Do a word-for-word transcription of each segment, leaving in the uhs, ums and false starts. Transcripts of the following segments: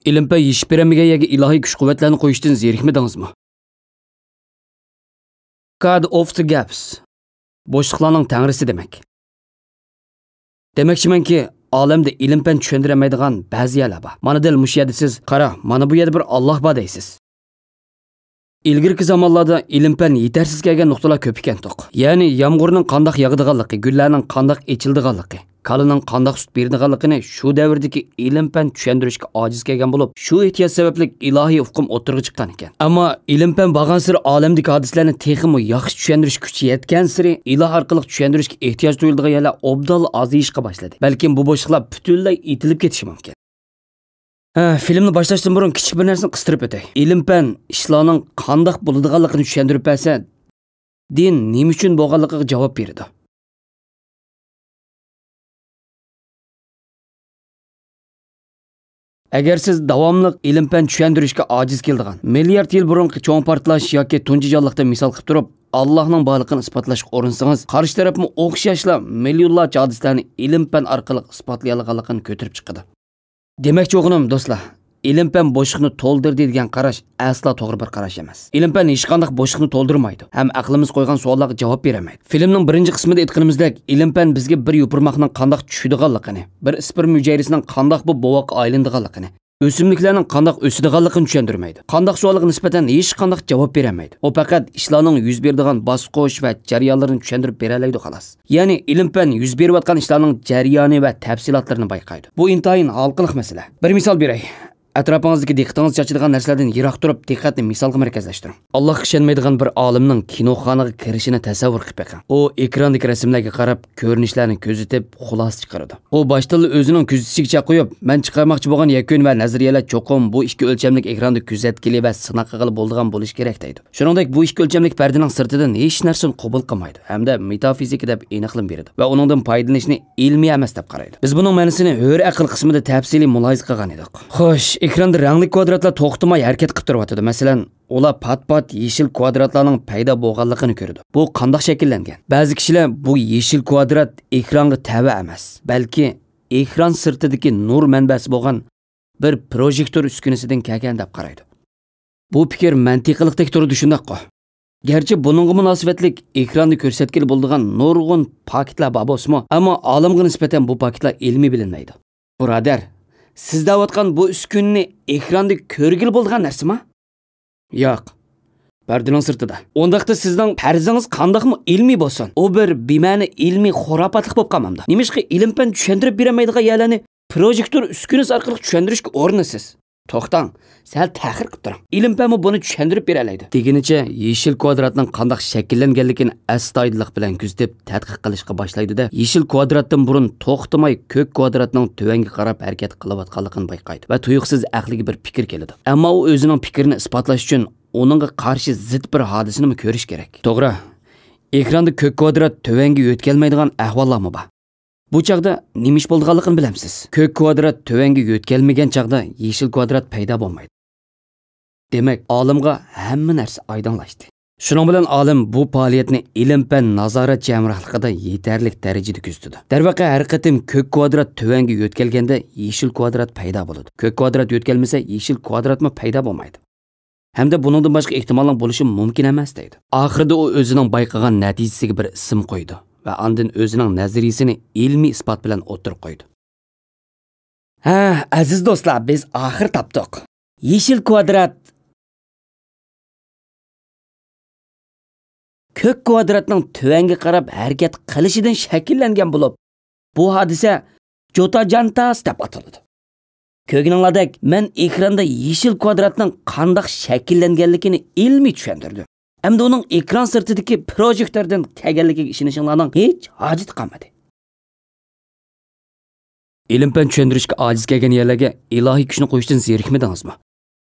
ئىلىم-پەن يېشىپ بېرەلمىگەن يەرگە ئىلاھىي كۈچ-قۇۋۋەتلەرنى قويۇشتىن زېرىكمىدىڭىزمۇ؟ God of the Gaps. بوشلۇقلارنىڭ تەڭرىسى دېمەك. دېمەكچىمەنكى، ئالەمدە ئىلىم-پەن چۈشەندۈرەلمەيدىغان بەزى يەرلەر بار. مانا دەل مۇشۇ يەردە سىز، «قارا، مانا بۇ يەردە بىر ئاللاھ بار» دەيسىز. ئىلگىرىكى زامانلاردا ئىلىم-پەن يېتەرسىز كەلگەن نۇقتىلار كۆپكەنتۇق. يەنى يامغۇرنىڭ قانداق ياغىدىغانلىقى، گۈللەرنىڭ قانداق ئېچىلىدىغانلىقى، كالىنىڭ قانداق سۈت بېرىدىغانلىقىنى شۇ دەۋردىكى ئىلىم-پەن چۈشەندۈرۈشكە ئاجىز كەلگەن بولۇپ، شۇ ئېھتىياج سەۋەبلىك ئىلاھىي ئۇقۇم ئوتتۇرىغا چىققان ئىكەن. ئەمما ئىلىم-پەن بارغانسېرى ئالەمدىكى ھادىسىلەرنى تېخىمۇ ياخشى چۈشەندۈرۈش كۈچى يەتكەنسېرى، ئىلاھ ئارقىلىق چۈشەندۈرۈشكە ئېھتىياج تۇيۇلىدىغان يەرلەر ئوبدانلا ئازىيىشقا باشلىدى. بەلكىم بۇ بوشلۇقلار پۈتۈنلەي ئېتىلىپ كېتىشى مۇمكىن. ھە، فىلىمنى باشلاشتىن بۇرۇن كىچىك بىر نەرسىنى قىستۇرۇپ ئۆتەي. ئىلىم-پەن ئىشلارنىڭ قانداق بولىدىغانلىقىنى چۈشەندۈرۈپ بەرسە، دىن نېمە ئۈچۈن بولغانلىقىغا جاۋاب بېرىدۇ. ئەگەر سىز داۋاملىق ئىلىم-پەن چۈشەندۈرۈشكە ئاجىز كېلىدىغان، مىليارد يىل بۇرۇنقى چوڭ پارتلاش ياكى تۇنجى جانلىقتىن مىسال قىلىپ تۇرۇپ، ئاللاھنىڭ بارلىقىنى ئىسپاتلاشقا ئۇرۇنسىڭىز، قارشى تەرەپمۇ ئوخشاشلا مىليونلارچە ھادىسىلەرنى ئىلىم-پەن ئارقىلىق ئىسپاتلىيالىغانلىقىنى كۆتۈرۈپ چىقىدۇ. دېمەكچى بولغىنىم، دوستلار، ئىلىم-پەن بوشلۇقنى تولدۇردى دېگەن قاراش ئەسلا توغرا بىر قاراش ئەمەس. ئىلىم-پەن ھېچقانداق بوشلۇقنى تولدۇرمايدۇ ھەم ئەقلىمىز قويغان سوئاللارغا جاۋاب بېرەلمەيدۇ. فىلىمنىڭ بىرىنچى قىسمىدا ئېيتقىنىمىزدەك، ئىلىم-پەن بىزگە بىر يوپۇرماقنىڭ قانداق چۈشىدىغانلىقىنى، بىر ئىسپىرم ھۈجەيرىسىنىڭ قانداق بولۇپ بوۋاققا ئايلىنىدىغانلىقىنى، ئۆسۈملۈكلەرنىڭ قانداق ئۆسىدىغانلىقىنى چۈشەندۈرمەيدۇ. قانداق سوئالغا نىسبەتەن ھېچقانداق جاۋاب بېرەلمەيدۇ. ئۇ پەقەت ئىشلارنىڭ يۈز بېرىدىغان باسقۇچ ۋە جەريانلىرىنى چۈشەندۈرۈپ بېرەلەيدۇ، خالاس. يەنى ئىلىم-پەن يۈز بېرىۋاتقان ئىشلارنىڭ جەريانى ۋە تەپسىلاتلىرىنى بايقايدۇ. بۇ ئىنتايىن ھالقىلىق مەسىلە. بىر مىسال بېرەي. ئەتراپىڭىزدىكى دىققىتىڭىز چاچىدىغان نەرسىلەردىن يىراق تۇرۇپ، دىققەتنى مىسالغا مەركەزلەشتۈرۈڭ. ئاللاھقا ئىشەنمەيدىغان بىر ئالىمنىڭ كىنوخانىغا كىرىشىنى تەسەۋۋۇر قىلىپ بېقىڭ. ئۇ ئېكراندىكى رەسىملەرگە قاراپ، كۆرۈنۈشلەرنى كۆزىتىپ، خۇلاسە چىقىرىدۇ. ئۇ باشتىنلا ئۆزىنىڭ كۆزىتىشىگە چاقىيىپ، مەن چىقارماقچى بولغان يەكۈن ۋە نەزەرىيەلەر چوقۇم بۇ ئىككى ئۆلچەملىك ئېكراندا كۆزەتكىلى ۋە سىناق قىلغىلى بولىدىغان بولۇشى كېرەك، دەيدۇ. شۇنىڭدەك، بۇ ئىككى ئۆلچەملىك پەردىنىڭ سىرتىدىن ھېچ نەرسىنى قوبۇل قىلمايدۇ ھەمدە مېتافىزىكا دەپ ئېنىقلىما بېرىدۇ ۋە ئۇنىڭدىن پايدىلىنىشنى ئىلمىي ئەمەس دەپ قارايدۇ. بىز بۇنىڭ مەنىسىنى ھۆر ئەقىل قىسمىدا تەپسىلىي مۇلاھىزە قىلغان ئىدۇق. خوش، ئېكراندا رەڭلىك كۋادراتلار توختىماي ھەرىكەت قىلىپ تۇرۇۋاتىدۇ. مەسىلەن، ئۇلار پات-پات يېشىل كۋادراتلارنىڭ پەيدا بولغانلىقىنى كۆرىدۇ. بۇ قانداق شەكىللەنگەن؟ بەزى كىشىلەر بۇ يېشىل كۋادرات ئېكرانغا تەۋە ئەمەس، بەلكى ئېكران سىرتىدىكى نۇر مەنبەسى بولغان بىر پروژېكتور ئۈسكۈنىسىدىن كەلگەن دەپ قارايدۇ. بۇ پىكىر مەنتىقىلىقتەك تۇرىدۇ، شۇنداققۇ؟ گەرچە بۇنىڭغىمۇ مۇناسىۋەتلىك ئېكراندا كۆرسەتكىلى بولىدىغان نۇرغۇن پاكىتلار بار بولسىمۇ، ئەمما ئالىمغا نىسبەتەن بۇ پاكىتلار ئىلمىي بىلىنمەيدۇ. بۇرادەر، سىز دەۋاتقان بۇ ئۈسكۈنىنى ئېكراندا كۆرگىلى بولىدىغان نەرسىما؟ ياق. پەردىنىڭ سىرتىدا. ئۇنداقتا سىزنىڭ پەرىزىڭىز قانداقمۇ ئىلمىي بولسۇن، ئۇ بىر بىمەنە ئىلمىي خۇراپاتلىق بولۇپ قالمامدۇ؟ نېمىشقا ئىلىم-پەن چۈشەندۈرۈپ بېرەلمەيدىغان يەرلەرنى پروژېكتور ئۈسكۈنىسى ئارقىلىق چۈشەندۈرۈشكە ئۇرۇنىسىز؟ توختاڭ، سەل تەخىر قىلىپ تۇرۇڭ. ئىلىم-پەنمۇ بۇنى چۈشەندۈرۈپ بېرەلەيدۇ. دېگىنىچە، يېشىل كۋادراتنىڭ قانداق شەكىللەنگەنلىكىنى ئەستايىدىللىق بىلەن كۆزىتىپ، تەتقىق قىلىشقا باشلايدۇ-دە، يېشىل كۋادراتتىن بۇرۇن توختىماي كۆك كۋادراتنىڭ تۆۋەنگە قاراپ ھەرىكەت قىلىۋاتقانلىقىنى بايقايدۇ ۋە تۇيۇقسىز ئەقلىگە بىر پىكىر كېلىدۇ. ئەمما ئۇ ئۆزىنىڭ پىكرىنى ئىسپاتلاش ئۈچۈن ئۇنىڭغا قارشى زىت بىر ھادىسىنىمۇ كۆرۈش كېرەك. توغرا، ئېكراندا كۆك كۋادرات تۆۋەنگە يۆتكەلمەيدىغان ئەھۋاللارمۇ بار. بۇ چاغدا نېمە ئىش بولىدىغانلىقىنى بىلەمسىز؟ كۆك كۋادرات تۆۋەنگە يۆتكەلمىگەن چاغدا يېشىل كۋادرات پەيدا بولمايدۇ. دېمەك، ئالىمغا ھەممە نەرسە ئايدىڭلاشتى. شۇنىڭ بىلەن ئالىم بۇ پائالىيەتنى ئىلىم-پەن نازارەتچى ھەمراھلىقىدا يېتەرلىك دەرىجىدە كۆزىتىدۇ. دەرۋەقە، ھەر قېتىم كۆك كۋادرات تۆۋەنگە يۆتكەلگەندە يېشىل كۋادرات پەيدا بولىدۇ. كۆك كۋادرات يۆتكەلمىسە، يېشىل كۋادراتمۇ پەيدا بولمايدۇ. ھەمدە بۇنىڭدىن باشقا ئېھتىمالنىڭ بولۇشى مۇمكىن ئەمەس، دەيدۇ. ئاخىرىدا ئۇ ئۆزىنىڭ بايقىغان نەتىجىسىگە بىر ئىسىم قويىدۇ ۋە ئاندىن ئۆزىنىڭ نەزەرىيىسىنى ئىلمىي ئىسپات بىلەن ئوتتۇرىغا قويىدۇ. ھە، ئەزىز دوستلار، بىز ئاخىر تاپتۇق. يېشىل كۋادرات كۆك كۋادراتنىڭ تۆۋەنگە قاراپ ھەرىكەت قىلىشىدىن شەكىللەنگەن بولۇپ، بۇ ھادىسە جوتاجانتاس دەپ ئاتىلىدۇ. كۆرگىنىڭلاردەك، مەن ئېكراندا يېشىل كۋادراتنىڭ قانداق شەكىللەنگەنلىكىنى ئىلمىي چۈشەندۈردۈم. ئەمدى ئۇنىڭ ئېكران سىرتىدىكى پروژېكتوردىن كەلگەنلىكىگە ئىشىنىشىڭلارنىڭ ھېچ ھاجىتى قالمىدى. ئىلىم-پەن چۈشەندۈرۈشكە ئاجىز كەلگەن يەرلەرگە ئىلاھىي كۈچنى قويۇشتىن زېرىكمىدىڭىزمۇ؟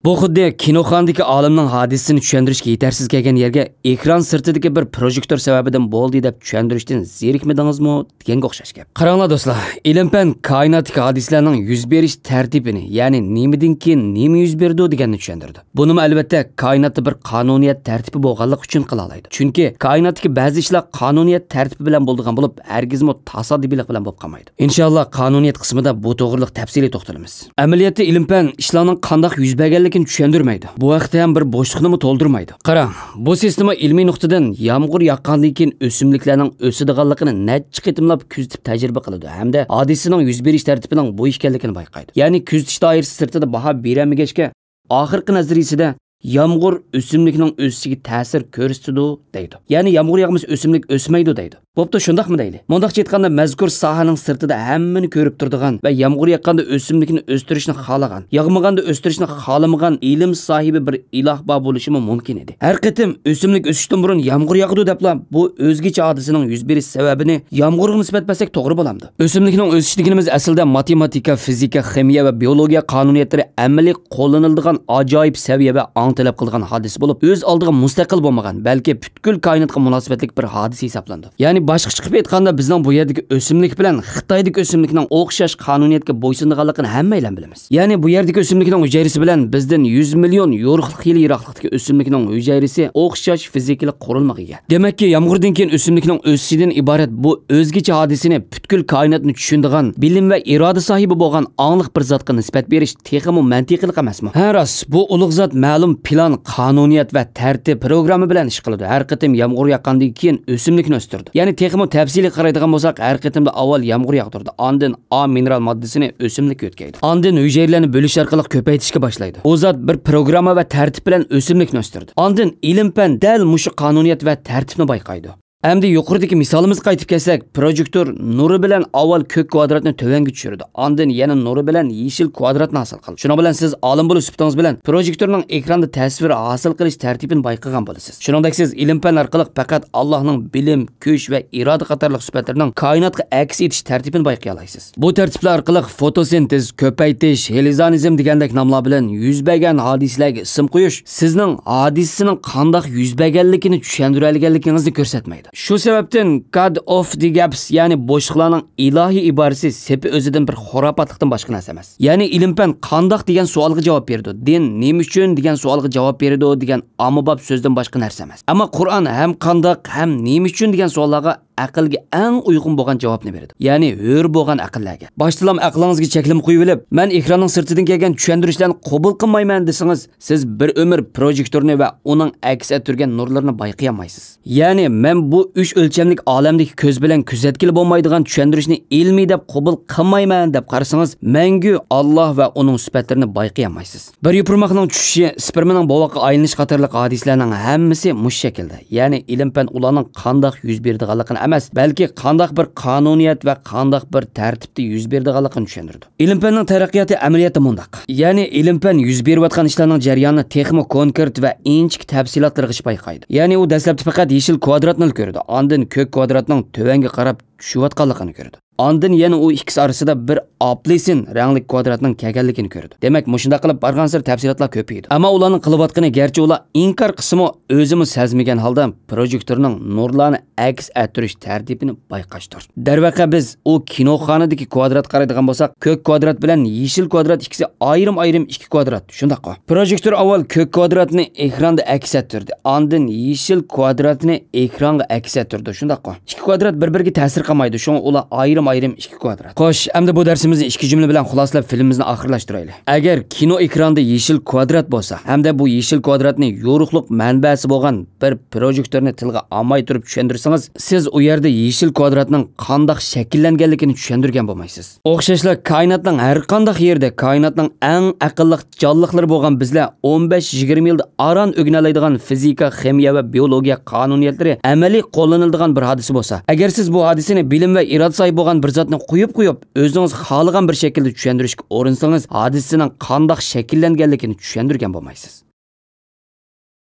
بۇ خۇددى كىنوخانىدىكى ئالىمنىڭ ھادىسىسىنى چۈشەندۈرۈشكە يېتەرسىز كەلگەن يەرگە «ئېكران سىرتىدىكى بىر پروژېكتور سەۋەبىدىن بولدى» دەپ چۈشەندۈرۈشتىن زېرىكمىدىڭىزمۇ دېگەنگە ئوخشاش گەپ. قاراڭلار دوستلار، ئىلىم-پەن كائىناتتىكى ھادىسىلەرنىڭ يۈز بېرىش تەرتىپىنى، يەنى نېمىدىن كېيىن نېمە يۈز بېرىدۇ دېگەننى چۈشەندۈرىدۇ. بۇنىمۇ ئەلۋەتتە كائىناتتا بىر قانۇنىيەت تەرتىپى بولغانلىقى ئۈچۈن قىلالايدۇ. چۈنكى كائىناتتىكى بەزى ئىشلار قانۇنىيەت تەرتىپى بىلەن بولىدىغان بولۇپ، ھەرگىزمۇ تاسادىپىيلىق بىلەن بولۇپ قالمايدۇ. ئىنشاللا قانۇنىيەت قىسمىدا بۇ توغرىلىق تەپسىلىي توختىلىمىز. ئەمەلىيەتتە ئىلىم-پەن ئىشلارنىڭ قانداق يۈز بەرگەنلىكىنى چۈشەندۈرمەيدۇ. بۇ ھەقتە ھەم بىر بوشلۇقنىمۇ تولدۇرمايدۇ. قاراڭ، بۇ سىستېما ئىلمىي نۇقتىدىن يامغۇر ياغقاندىن كېيىن ئۆسۈملۈكلەرنىڭ ئۆسىدىغانلىقىنى نەچچە قېتىملاپ كۆزىتىپ تەجرىبە قىلىدۇ ھەمدە ھادىسىنىڭ يۈز بېرىش تەرتىپىنىڭ بۇ ئىكەنلىكىنى بايقايدۇ. يەنى كۆزىتىش دائىرىسى سىرتىدا باھا بېرەلمىگەچكە، ئاخىرقى نەزەرىيىسىدە يامغۇر ئۆسۈملۈكنىڭ ئۆسۈشىگە تەسىر كۆرسىتىدۇ دەيدۇ. يەنى يامغۇر ياغمىسا ئۆسۈملۈك ئۆسمەيدۇ دەيدۇ. بوپتۇ، شۇنداقمۇ دەيلى. مۇنداقچە ئېيتقاندا، مەزكۇر ساھەنىڭ سىرتىدا ھەممىنى كۆرۈپ تۇرىدىغان ۋە يامغۇر ياغقاندا ئۆسۈملۈكنى ئۆستۈرۈشنى خالىغان، ياغمىغاندا ئۆستۈرۈشنى خالىمىغان ئىلىم ساھىبى بىر ئىلاھ بار بولۇشىمۇ مۇمكىن ئىدى. ھەر قېتىم ئۆسۈملۈك ئۆسۈشتىن بۇرۇن يامغۇر ياغىدۇ دەپلا بۇ ئۆزگىچە ھادىسىنىڭ يۈز بېرىش سەۋەبىنى يامغۇرغا نىسبەت بەرسەك توغرا بولامدۇ؟ ئۆسۈملۈكنىڭ ئۆسۈشى دېگىنىمىز ئەسلىدە ماتېماتىكا، فىزىكا، خىمىيە ۋە بىئولوگىيە قانۇنىيەتلىرى ئەمەلىي قوللىنىلىدىغان ئاجايىپ سەۋىيە ۋە ئاڭ تەلەپ قىلىدىغان ھادىسە بولۇپ، ئۆز ئالدىغا مۇستەقىل بولمىغان، بەلكى پۈتكۈل كائىناتقا مۇناسىۋەتلىك بىر ھادىسە ھېسابلىنىدۇ. يەنى باشقىچە قىلىپ ئېيتقاندا، بىزنىڭ بۇ يەردىكى ئۆسۈملۈك بىلەن خىتايدىكى ئۆسۈملۈكنىڭ ئوخشاش قانۇنىيەتكە بويسۇنىدىغانلىقىنى ھەممەيلەن بىلىمىز. يەنى بۇ يەردىكى ئۆسۈملۈكنىڭ ھۈجەيرىسى بىلەن بىزدىن يۈز مىليون يورۇقلۇق يىلى يىراقلىقتىكى ئۆسۈملۈكنىڭ ھۈجەيرىسى ئوخشاش فىزىكىلىق قۇرۇلمىغا ئىگە. دېمەككى، يامغۇردىن كېيىن ئۆسۈملۈكنىڭ ئۆسۈشىدىن ئىبارەت بۇ ئۆزگىچە ھادىسىنى پۈتكۈل كائىناتنى چۈشىنىدىغان، بىلىم ۋە ئىرادە ساھىبى بولغان ئاڭلىق بىر زاتقا نىسبەت بېرىش تېخىمۇ مەنتىقىلىق ئەمەسمۇ؟ ھە، راست، بۇ ئۇلۇغ زات مەلۇم پىلان، قانۇنىيەت ۋە تەرتىپ، پروگرامما بىلەن ئىش قىلىدۇ. ھەر قېتىم يامغۇر ياغقاندىن كېيىن ئۆسۈملۈكنى ئۆستۈرىدۇ. يەنى تېخىمۇ تەپسىلىي قارايدىغان بولساق، ھەر قېتىمدا ئاۋۋال يامغۇر ياغدۇرىدۇ، ئاندىن ئا مىنېرال ماددىسىنى ئۆسۈملۈككە يۆتكەيدۇ. ئاندىن ھۈجەيرىلەرنى بۆلۈش ئارقىلىق كۆپەيتىشكە باشلايدۇ. ئۇ زات بىر پروگرامما ۋە تەرتىپ بىلەن ئۆسۈملۈكنى ئۆستۈرىدۇ. ئاندىن ئىلىم-پەن دەل مۇشۇ قانۇنىيەت ۋە تەرتىپنى بايقايدۇ. ئەمدى يۇقىرىدىكى مىسالىمىزغا قايتىپ كەلسەك، پروژېكتور نۇرى بىلەن ئاۋۋال كۆك كۋادراتنى تۆۋەنگە چۈشۈرىدۇ، ئاندىن يەنە نۇرى بىلەن يېشىل كۋادراتنى ھاسىل قىلىدۇ. شۇنىڭ بىلەن سىز ئالىم بولۇش سۈپىتىڭىز بىلەن پروژېكتورنىڭ ئېكراندا تەسۋىر ھاسىل قىلىش تەرتىپىنى بايقىغان بولىسىز. شۇنىڭدەك سىز ئىلىم-پەن ئارقىلىق پەقەت ئاللاھنىڭ بىلىم، كۈچ ۋە ئىرادە قاتارلىق سۈپەتلىرىنىڭ كائىناتقا ئەكس ئېتىش تەرتىپىنى بايقىيالايسىز. بۇ تەرتىپلەر ئارقىلىق فوتوسىنتېز، كۆپەيتىش، ھېلىزانىزم دېگەندەك ناملار بىلەن يۈز بەرگەن ھادىسىلەرگە ئىسىم قويۇش سىزنىڭ ھادىسىنىڭ قانداق يۈز بەرگەنلىكىنى چۈشەندۈرەلىگەنلىكىڭىزنى كۆرسەتمەيدۇ. شۇ سەۋەبتىن God of the Gaps، يەنى بوشلۇقلارنىڭ ئىلاھىي ئىبارىسى سېپى ئۆزىدىن بىر خۇراپاتلىقتىن باشقا نەرسە ئەمەس. يەنى ئىلىم-پەن قانداق دېگەن سوئالغا جاۋاب بېرىدۇ، دىن نېمە ئۈچۈن دېگەن سوئالغا جاۋاب بېرىدۇ دېگەن ئاممىباب سۆزدىن باشقا نەرسە ئەمەس. ئەمما قۇرئان ھەم قانداق، ھەم نېمە ئۈچۈن دېگەن سوئاللارغا ئەقىلگە ئەڭ ئۇيغۇن بولغان جاۋابنى بېرىدۇ. يەنى ھۆر بولغان ئەقىللەرگە. باشتىلام ئەقلىڭىزگە چەكلىمە قويۇۋېلىپ، مەن ئېكراننىڭ سىرتىدىن كەلگەن چۈشەندۈرۈشلەرنى قوبۇل قىلمايمەن دېسىڭىز، سىز بىر ئۆمۈر پروژېكتورنى ۋە ئۇنىڭ ئەكس ئەتتۈرگەن نۇرلىرىنى بايقىيالمايسىز. يەنى مەن بۇ ئۈچ ئۆلچەملىك ئالەمدىكى كۆز بىلەن كۆزەتكىلى بولمايدىغان چۈشەندۈرۈشنى ئىلمىي دەپ قوبۇل قىلمايمەن دەپ قارىسىڭىز، مەڭگۈ ئاللاھ ۋە ئۇنىڭ سۈپەتلىرىنى بايقىيالمايسىز. بىر يوپۇرماقنىڭ چۈشۈشى، سپېرمىنىڭ بوۋاققا ئايلىنىشى قاتارلىق ھادىسىلەرنىڭ ھەممىسى مۇشۇ شەكىلدە. يەنى ئىلىم-پەن ئۇلارنىڭ قانداق يۈز بېرىدىغانلىقىنى ئەمەس، بەلكى قانداق بىر قانۇنىيەت ۋە قانداق بىر تەرتىپتە يۈز بېرىدىغانلىقىنى چۈشەندۈرىدۇ. ئىلىم-پەننىڭ تەرەققىياتى ئەمەلىيەتتە مۇنداق. يەنى ئىلىم-پەن يۈز بېرىۋاتقان ئىشلارنىڭ جەريانىنى تېخىمۇ كونكرېت ۋە ئىنچىكە تەپسىلاتلىرىغىچە بايقايدۇ. يەنى ئۇ دەسلەپتە پەقەت يېشىل كۋادراتنىلا كۆرىدۇ، ئاندىن كۆك كۋادراتنىڭ تۆۋەنگە قاراپ چۈشۈۋاتقانلىقىنى كۆرىدۇ. ئاندىن يەنە ئۇ ئىككىسى ئارىسىدا بىر ئاپېلسىن رەڭلىك كۋادراتنىڭ كەلگەنلىكىنى كۆرىدۇ. دېمەك، مۇشۇنداق قىلىپ بارغانسېرى تەپسىلاتلار كۆپىيىدۇ. ئەمما ئۇلارنىڭ قىلىۋاتقىنى، گەرچە ئۇلار ئىنكار قىلسىمۇ، ئۆزىمۇ سەزمىگەن ھالدا پروژېكتورنىڭ نۇرلارنى ئەكس ئەتتۈرۈش تەرتىپىنى بايقاشتۇر. دەرۋەقە، بىز ئۇ كىنوخانىدىكى كۋادراتقا قارايدىغان بولساق، كۆك كۋادرات بىلەن يېشىل كۋادرات ئىككىسى ئايرىم-ئايرىم ئىككى كۋادرات، شۇنداققۇ؟ پروژېكتور ئاۋۋال كۆك كۋادراتنى ئېكراندا ئەكس ئەتتۈردى، ئاندىن يېشىل كۋادراتنى ئېكرانغا ئەكس ئەتتۈردى، شۇنداققۇ؟ ئىككى كۋادرات بىر-بىرىگە تەسىر قىلمايدۇ، شۇڭا ئۇلار ئايرىم-ئايرىم ئىككى كۋادرات. خوش، ئەمدى بۇ دەرسىمىزنى ئىككى جۈملە بىلەن خۇلاسىلەپ، فىلىمىمىزنى ئاخىرلاشتۇرايلى. ئەگەر كىنو ئېكرانىدا يېشىل كۋادرات بولسا ھەمدە بۇ يېشىل كۋادراتنى يورۇقلۇق مەنبەسى بولغان بىر پروژېكتورنى تىلغا ئالماي تۇرۇپ چۈشەندۈرسىڭىز، سىز ئۇ يەردە يېشىل كۋادراتنىڭ قانداق شەكىللەنگەنلىكىنى چۈشەندۈرگەن بولمايسىز. ئوخشاشلا، كائىناتنىڭ ھەر قانداق يېرىدە كائىناتنىڭ ئەڭ ئەقىللىق جانلىقلىرى بولغان بىزلەر ئون بەش يىگىرمە يىلدا ئاران ئۆگىنەلەيدىغان فىزىكا، خىمىيە ۋە بىئولوگىيە قانۇنىيەتلىرى ئەمەلىي قوللىنىلىدىغان بىر ھادىسە بولسا، ئەگەر سىز بۇ ھادىسىنى بىلىم ۋە ئىرادە ساھىبى بولغان بىر زاتنى قويۇپ قويۇپ، ئۆزىڭىز خالىغان بىر شەكىلدە چۈشەندۈرۈشكە ئۇرۇنسىڭىز، ھادىسىنىڭ قانداق شەكىللەنگەنلىكىنى چۈشەندۈرگەن بولمايسىز.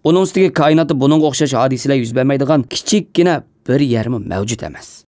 ئۇنىڭ ئۈستىگە كائىناتتا بۇنىڭغا ئوخشاش ھادىسىلەر يۈز بەرمەيدىغان كىچىككىنە بىر يەرمۇ مەۋجۇت ئەمەس.